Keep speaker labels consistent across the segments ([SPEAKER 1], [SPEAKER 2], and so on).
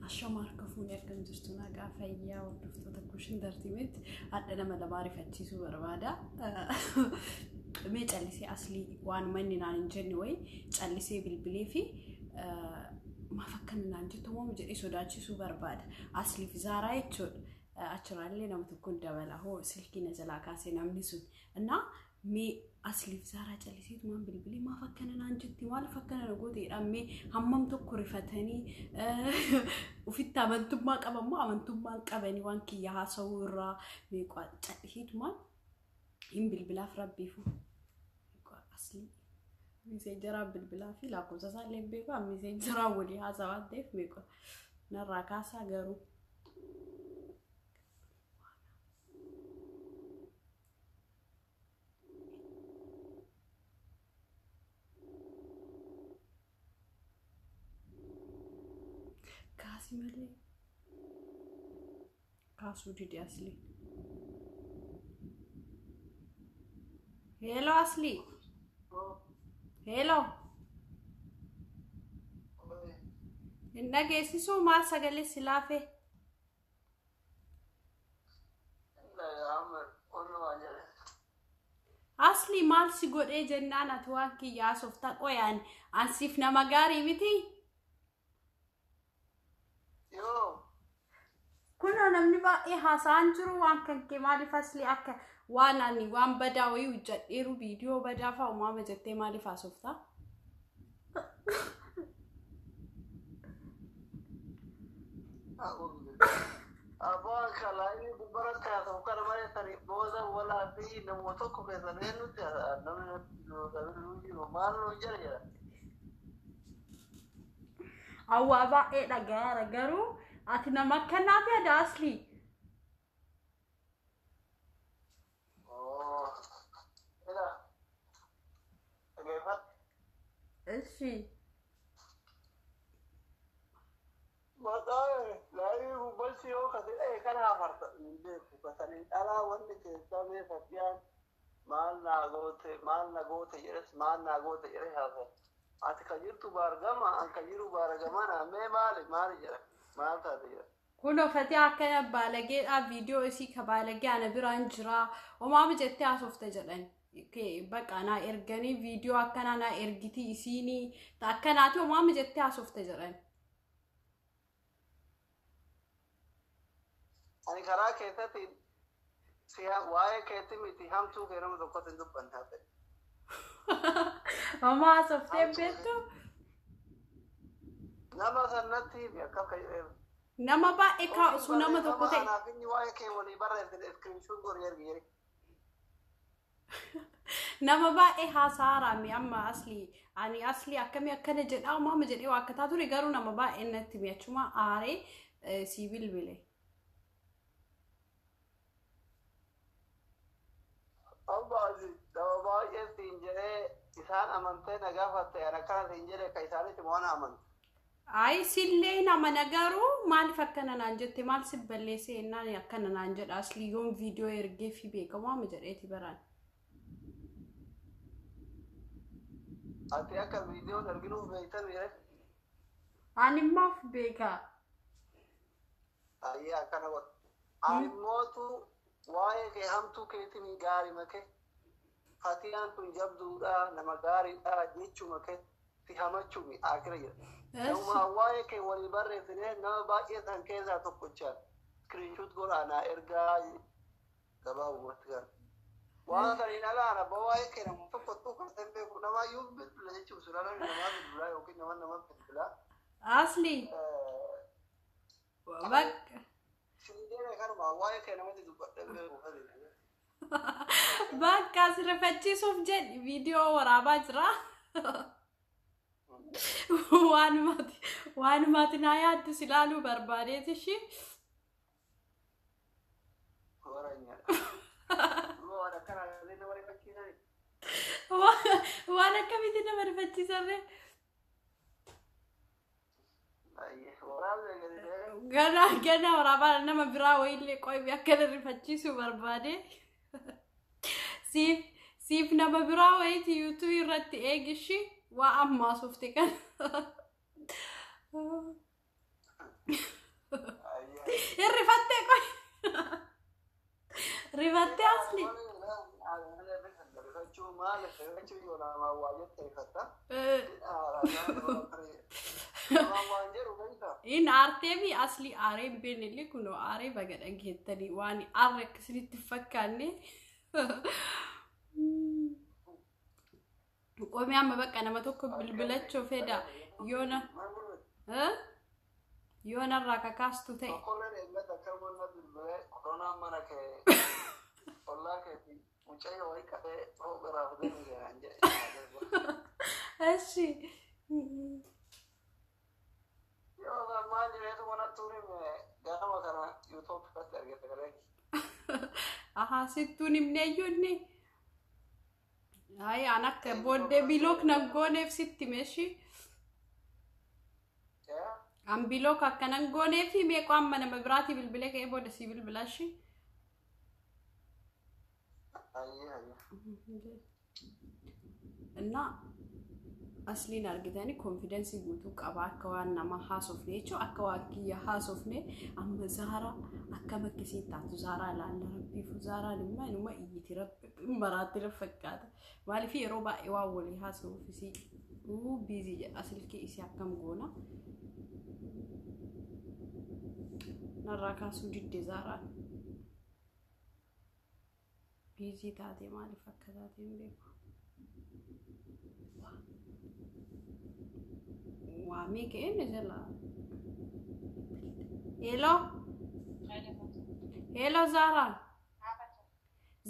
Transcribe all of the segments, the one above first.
[SPEAKER 1] Ashama harka fuunee akkam jirtu nagaa fayyaa hordoftoota Kushin Tartiimetti hadha nama lamaa rifachiisuu barbaada. Mee callisee aslii waan manni naan hin jenne wayi callisee bilbilee fi maaf akkana naan jettu moo jedhee sodaachisuu barbaada. Asliif Zaaraa jechuudha. Achirraallee nama tokkoon dabala hoo silkii na jalaa kaasee namni sun. Innaa mee asliif Zaaraa calliseetumaan bilbilee maaf akkana naan jetti maaliif akkana na goote jedhamee hammam tokko rifatanii ofitti amantummaa qaban moo amantummaa hin qabanii waan kiyya haasa'uu irraa mee calliseetumaan hin bilbilaaf rabbiifu. Aslii miseenjaraan bilbilaa fi lakkoofsa isaa illee beeku miseenjaraan walii haasa'aa waan ta'eef meeqa narraa kaasaa garuu. Kaasi malee kaasuu dide Aslii. Hello Aslii. Hello. Hin dhageessisuu maal sagalee si laafe? Aslii maal si godhee jennaan ati waan kiyya haasofta qoyaan ansiif nama gaarii miti?
[SPEAKER 2] Yoo.
[SPEAKER 1] Kunoo namni baay'ee haasa'aan jiru waan kan kee maaliif aslii akka waan ani waan badaa wayii hojjedheeru viidiyoo badaa fa'a uumama jettee maaliif haasofta?
[SPEAKER 2] Abbaan kalaa inni gubbaratti haasa'u kana malee sani booda walaa fi nama tokko keessan eenyutti haasa'a namni jiru maal nuun jedha jedha.
[SPEAKER 1] Hawwaa baay'ee dhagaara garuu ati nama akkanaa fi ada aslii.
[SPEAKER 2] Ila dhageeffadhu.
[SPEAKER 1] Ishi.
[SPEAKER 2] Maqaa laayii gubbalchi yoo kase dha'e kana hafarta hin beeku kasanii dhalaa wanni keessaa mee fakkiyaan maal naa goote maal na goote jedhes maal naa goote jedhe haasa'e. Ati ka jirtu baargama an ka jiru baargamana mee maali maali jedha maal taate jedha.
[SPEAKER 1] Kunoo fatee akkana baalageedhaa viidiyoo isii ka baalagee ana biraan jira umaama jettee haasofte jedhan. Bakka naa erganii viidiyoo akkanaa naa ergiti isiinii akkanaati umaama jettee haasofte jedhan.
[SPEAKER 2] Ani karaa keessatti si waa'ee keetti miti hamtuu kee nama tokkotti hin dubbanne hafe.
[SPEAKER 1] Homaa haasoftee beektu?
[SPEAKER 2] Nama sanatti himi akka akka jedhee.
[SPEAKER 1] Nama baay'ee kaa'usu nama tokko ta'e.
[SPEAKER 2] Anaaf inni waa'ee kee walii barreessine iskiriinshuun godhi ergi jedhe.
[SPEAKER 1] Nama baay'ee haasa'aaraami amma aslii ani aslii akkamii akkana jedhaa umaama jedhee waa akkataa ture garuu nama baay'ee natti mi'achuma aaree sii bilbile.
[SPEAKER 2] Amma asi nama baay'ee siin jedhee isaan amantee na gaafatte ani akkana siin jedhe ka isaanitti waan amante.
[SPEAKER 1] Ayi sillee nama na garuu maaliif akkana naan jette maal si balleessee jennaan akkana naan jedha aslii yoon viidiyoo ergee fi beekamu amma jedheeti baraan.
[SPEAKER 2] Ati akka viidiyoon arginuuf beektan jedhe.
[SPEAKER 1] Ani maaf beekaa?
[SPEAKER 2] Ayyee akkana godha. Ani mootu waa'ee kee hamtuu keetiin gaarii make fatiyaan tun jabduudha nama gaariidha jechuma kee si hamachuu akira jedha. Nama waa'ee kee walii barreessine nama baay'ee san keessaa tokkochaan iskiriinshuut godhaa naa ergaa gabaabumatti gara. Waan saniin alaan abbaa waa'ee kee nama tokko kan beeku namaayyuu bilbila jechuun sulaa namni namaa bilbilaa yookiin nama nama bilbilaa.
[SPEAKER 1] Aslii bakka.
[SPEAKER 2] Siin kanuma waa'ee kee namatti dubbadhee beeku.
[SPEAKER 1] Bakka as rifachiisuuf jedhi viidiyoo waraabaa jira. Waanumati naa yaaddu si ilaaluu barbaadeeti ishii.
[SPEAKER 2] Waan akkana nama rifachiisani.
[SPEAKER 1] Waan akkamitti nama rifachiisarree?
[SPEAKER 2] Waraabni gadi ta'e.
[SPEAKER 1] Gana gana waraabaa nama biraa wayiillee qoybi akkana rifachiisuu barbaade. Siif nama biraa wayiiti yuutuubii irratti eegishi waa ammaa sufte kana. In aarteemi asli aaree hin beekne illee kunoo aaree baga dhageettanii waan aarre akkasinitti fakkaanne. Qomee amma bakka nama tokko bilbilachuu fedha yoona yoona irraa kakaastu ta'e.
[SPEAKER 2] Tokkolleen eeggata akka mana bilbilee koronaan mana kee ollaa keetii mucayyoo wayii qabee rooba irraa fudhee miidhagaan jedhe.
[SPEAKER 1] Eshi.
[SPEAKER 2] Yoo maal jedheetu mana tuunime ganama kana yuutuub irratti argate galee.
[SPEAKER 1] Ahaa sittuun himneeyyuu inni. Hayi an akka booddee bilook na gooneef sitti meeshi. An bilook akkanan gooneef meeqoo amma nama biraatii bilbilee ka'ee booda sii bilbilaashi. እና asliin argitanii konfidensii guutuu qaba akka waan nama haasofne jechuun akka waan kiyya haasofne amma Zaaraa akkam akkasiin taatu Zaaraa ilaalla rabbiifu Zaaraan immoo inuma iyyiti rabbi maraatti na fakkaata maaliif yeroo baay'ee waan walii haasa'uuf isii biizii jedha silkii isii akkam goona narraa kaasuu didde Zaaraan biizii taate maaliif akka taate hin beeku. Waamee ka'een jala. Hello. Hello Zara.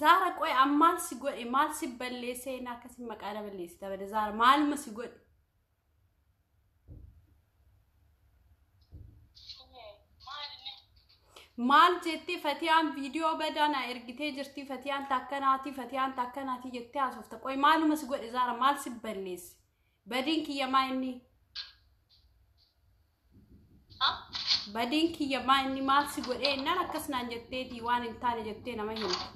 [SPEAKER 1] Zara qoy maal si godhe maal si balleessee na akkasi maqaa na balleessita bada Zara maaluma si godhe. Maal jettee Fatiyaan viidiyoo badaa na ergitee jirti Fatiyaan takkanaati Fatiyaan takkanaati jettee haasofta qoy maaluma si godhe Zara maal si balleesse badiin kiyya maa inni. Badiin kiyya maa inni maal si godhee innaan akkas naan jetteeti waan hin taane jettee nama himtu.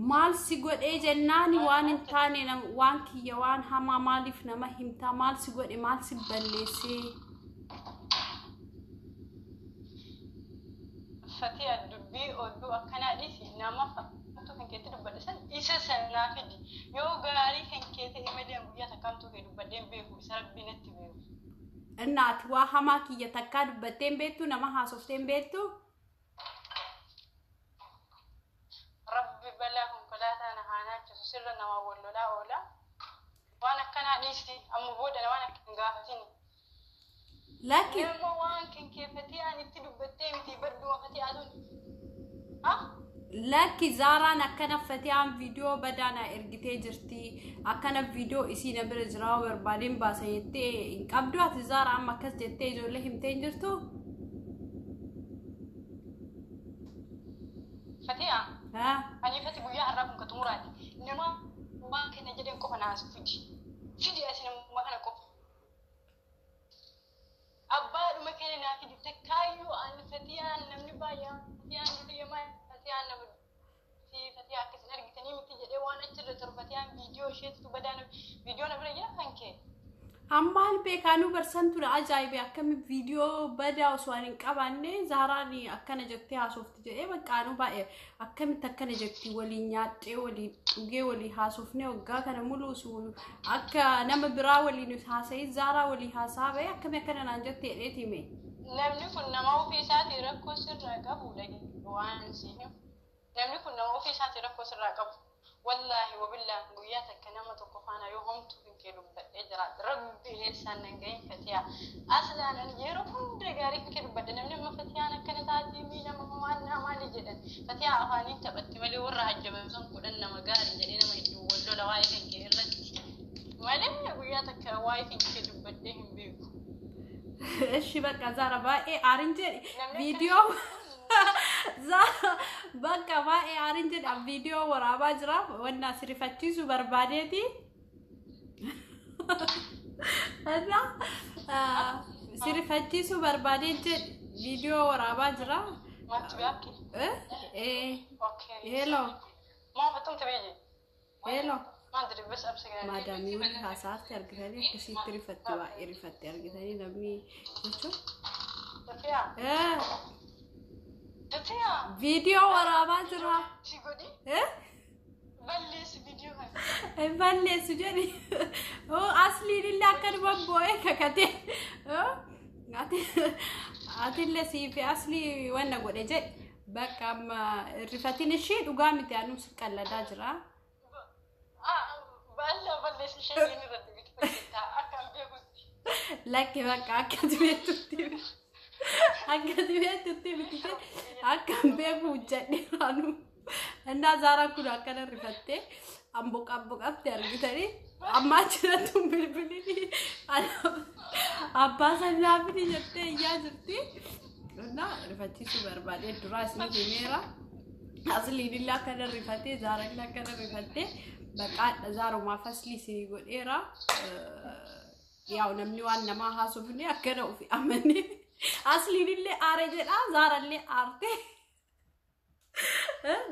[SPEAKER 1] Maal si godhee jennaani waan hin taane waan kiyya waan hamaa maaliif nama himtaa maal si godhe maal si balleessee.
[SPEAKER 3] Fatiyaa dubbii oduu akkanaa dhiisi nama kan keetti dubbadhe san isa sanaa fidi yoo gaarii kan kee ta'e malee guyyaa takkaamtuu kee dubbadheen beeku isa rabbi natti beeku.
[SPEAKER 1] Innaati waa hamaa kiyya takkaa dubbatteen beektu nama haasofteen beektu.
[SPEAKER 3] Rabbi balaa konkolaataa na haa nyaachisu sirra nama wal lolaa oola waan akkanaa dhiisi amma booda waan akka hin gaafatini.
[SPEAKER 1] Laakiin.
[SPEAKER 3] Nama waan kan kee Fatiyaan itti dubbattee miti badduma Fatiyaa sun.
[SPEAKER 1] Lakki Zaaraan akkana Fatiyaan viidiyoo badaa na ergitee jirti. Akkana viidiyoo isii na bira jiraa barbaadeen baasa jettee hin qabdu ati Zaaraa amma akkas jettee ijoollee himtee hin jirtu?
[SPEAKER 3] Fatiyaa? Ani fati guyyaa har'aa kun ka xumuraati. Nama waan kana jedheen qofa naas fidi. Fidi asi nama kana qofa. Abbaadhuma kana naa fidi. Takkaayyuu ani Fatiyaan namni baay'een Fatiyaan duriyamaa Fatiyaan nama Fatiyaa akkasin argitanii miti jedhee waan achirra jiru Fatiyaan viidiyoo isheetu badaa viidiyoo na bira jira kan kee.
[SPEAKER 1] Ammaan beekaanuu barsan ture ajaa'ibe akkami viidiyoo badaa osoo hin qabaanne Zaaraan akkana jettee haasofti jedhee baqqaanuu baay'ee akkamitti akkana jetti waliin nyaadhee waliin dhugee waliin haasofnee waggaa kana muluusu akka nama biraa waliin haasa'ee Zaaraa waliin haasaa ba'e akkami akkana naan jettee jedheeti hime.
[SPEAKER 3] Namni kun nama ofii isaatii rakkoo sirraa qabudha waan si himu. Namni kun nama ofii isaatii rakkoo sirraa qabu. Wallaahi wabillaan guyyaa takka nama tokko faana yoo homtuu hin kee dubbadhee jiraadhe rabbi eessaan nan gahin Fatiyaa. Aslaan ani yeroo hunda gaarii kan kee dubbadhe namni amma Fatiyaan akkana taatii miidhama maal naa maali jedhan. Fatiyaa afaaniin taphatti malee warra ajjaban kudhan nama gaarii jedhee nama hedduu wal lola waa'ee kan kee irratti. Malee guyyaa takka waa'ee kan kee dubbadhee hin beeku.
[SPEAKER 1] Eshi bakka Zara baay'ee aarin jedhe viidiyoo Zara bakka baay'ee aarin jedhe viidiyoo waraabaa jira wanna sirrifachiisu barbaadeeti. Sirrifachiisu barbaadee jedhe viidiyoo waraabaa jira. Hello. Hello. Maadaamii wal haasaatti argitanii akkasitti rifatte baay'ee rifatte argitanii namni jechuun. Viidiyoo waraabaa jira. Hin balleessu jedhi. Asliin illee akkanuma boo'ee kakate. Atillee siifi aslii wanna godhe jedhi. Bakka amma rifatiin ishee dhugaa miti anuu qalladaa jira.
[SPEAKER 3] Baallaa balleessi ishee irratti bitu fayyaddaa akka hin beekutti.
[SPEAKER 1] Lakki bakka akkati beektutti akkati beektutti miti akka hin beeku jedhe anuu. Innaa Zaaraan kun akkana rifattee amboqa amboqatte argitanii ammaa jirattu bilbilini abbaa sannaafini jettee iyyaa jirti. Innaa rifachiisuu barbaadee duraa isin himeera. Asliin illee akkana rifattee Zaaraan illee akkana rifattee baqaadha Zaarumaaf aslii isinii godheera. Yaa'u namni waan namaa haasofne akkana ofi amane. Asliin illee aare jedha Zaaraan illee aarte.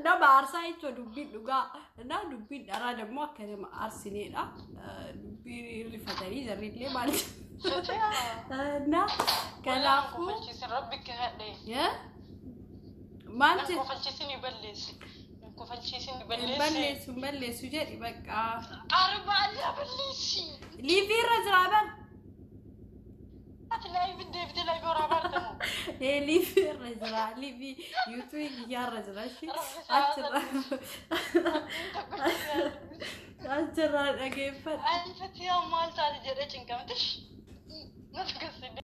[SPEAKER 1] Nama aarsaa jechuun dubbiin dhugaa. Na dubbiin dharaa dammoo akka nama aarsineedha. Dubbiin rifatanii jarri illee maal na kanaafuu.
[SPEAKER 3] Kofalchiisin rabbi kadhee.
[SPEAKER 1] Maal
[SPEAKER 3] jedhu? Kofalchiisin balleessi. Kofalchiisin
[SPEAKER 1] balleessi. Balleessu balleessu jedhi bakka.
[SPEAKER 3] Arba allaa balleessi.
[SPEAKER 1] Liivii irra jira ban.
[SPEAKER 3] Ati live deebitee live waraabaa argamu.
[SPEAKER 1] Liivii irra jira liivii yuutuubii kiyyaa irra jira achirra achirraa dhageeffadha.
[SPEAKER 3] Ani fatiyaa maal taate jedhee cinqamte. Natu gassidee.